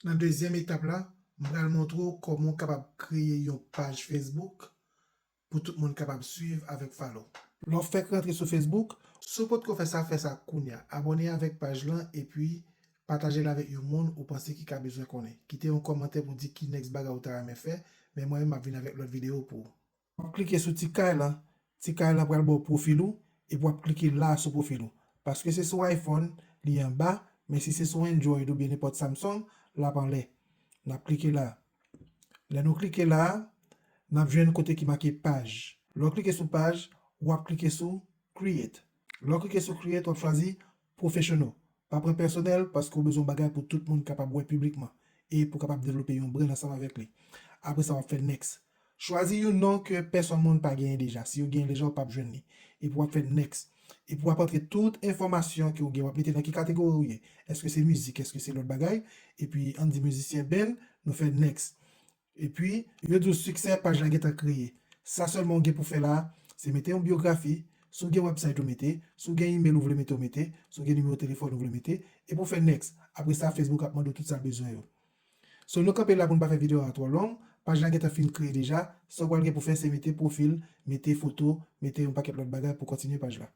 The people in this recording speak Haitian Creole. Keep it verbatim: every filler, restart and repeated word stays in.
Nan dezyèm etap la, m pral montre w kòman w kapab kreye yon paj Facebook pou tout moun kapab swiv avèk follow. Lè w fèk rantre sou Facebook, si w potko fè sa, fè sa kounye a. Abòne avèk paj lan epi pataje l avèk yon moun ou panse ki ka bezwen konnen. Kite yon kòmantè pou di ki next bagay ou ta renmen fè, men mwen menm m ap vin avèk lòt videyo pou ou. W ap klike sou ti kay lan, ti kay lan pral ba w pwofil ou, epi w ap klike la sou pwofil ou. Paske se sou iPhone, li anba, men si se sou Android oubyen nenpòt Samsung, l ap anlè. N ap klike la. Lè nou klike la, n ap jwenn kote ki make paj. Lè w klike sou paj, w ap klike sou create. Lè w klike sou create, w ap chwazi professional. Pa pran pèsonèl, paske w bezwen yon bagay pou tout moun kapab wè piblikman e pou kapab devlope yon brand ansanm avèk li. Apre sa, w ap fè next. Chwazi yon non ke pèsonn moun pa genyen deja. Si yo genyen deja, w p ap jwenn li. Epi w ap fè next. Epi w ap antre tout enfòmasyon ke w gen. W ap mete nan ki kategori w ye. Èske se mizik, èske se lòt bagay? Epi ann di mizisyen Ben, nou fè next. Epi, yo di w siksè, paj la gentan kreye. Sa sèlman w gen pou fè la, se mete yon byografi, si w gen website ou mete, si w gen email ou vle mete, ou mete, si w gen nimewo telefòn ou vle mete, epi w fè next. Apre sa, Facebook ap mande w tout sa l bezwen yo. So, nou kanpe la pou n pa fè videyo a twò long. Paj la gentan fin kreye deja. Sa w pral gen pou fè, se mete pwofil, mete foto, mete yon pakèt lòt bagay pou kontinye paj la.